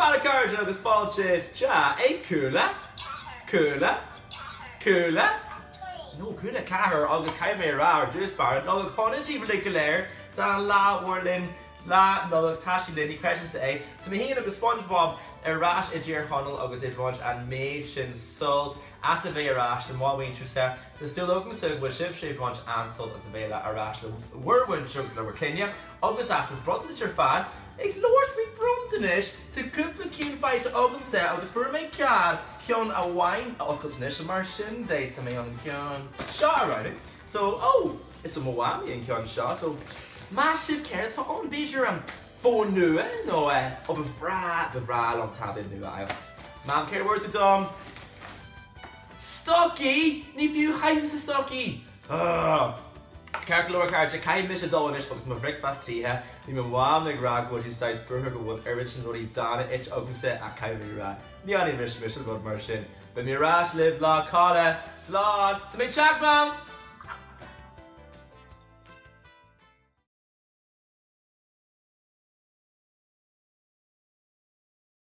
fad a chairde agus fáilte isteach ag Cúla, Cúla, Cúla, no Cúla 4 agus caithfidh mé a rá ar dtús báire, Nollaig Shona daoibh uilig go léir, tá an lá mhór linn, Lá Nollag, tá sí linn, ní chreidimse é. Tá mé féin agus SpongeBob ar ais i dTír Chonaill agus ag baint an méid sin sult as a bheith ar ais le mo mhuintirse. Tá súil agamsa go bhfuil sibhse ag baint an-sult as a bheith ar ais le bhur mhuintir agus le bhur clainne agus as na bronntanais ar fad. Ag labhairt faoi bronntanais, tá cúpla ceann faighte agamsa agus fuair mé cead ceann amháin a oscailt anois, mar sin de tá mé chun an ceann seo a roghnú. So, oh! Is ó mo mhamaí an ceann seo, so meas sibh céard atá ann? B'fhéidir an fón nua nó eh, oh ba bhreá, ba bhreá liom tablet nua a fháil. Mam, céard a fuair tú dom? Stocaí! Ní fiú, chaithimse stocaí! Ugh. Ceart go leor a chairde, caithfidh mise dul anois agus mo bhricfeasta ithe. Bhí mo mham ag rá go bhfuil sí saghas buartha go bhfuil oiread sin rudaí dána ite agamsa ach caithfidh mé a rá, ní dhéanfaidh mise mise rud mar sin. Beidh mé ar ais libh Lá Caille! Slán! Tá mé ag teacht, Mam!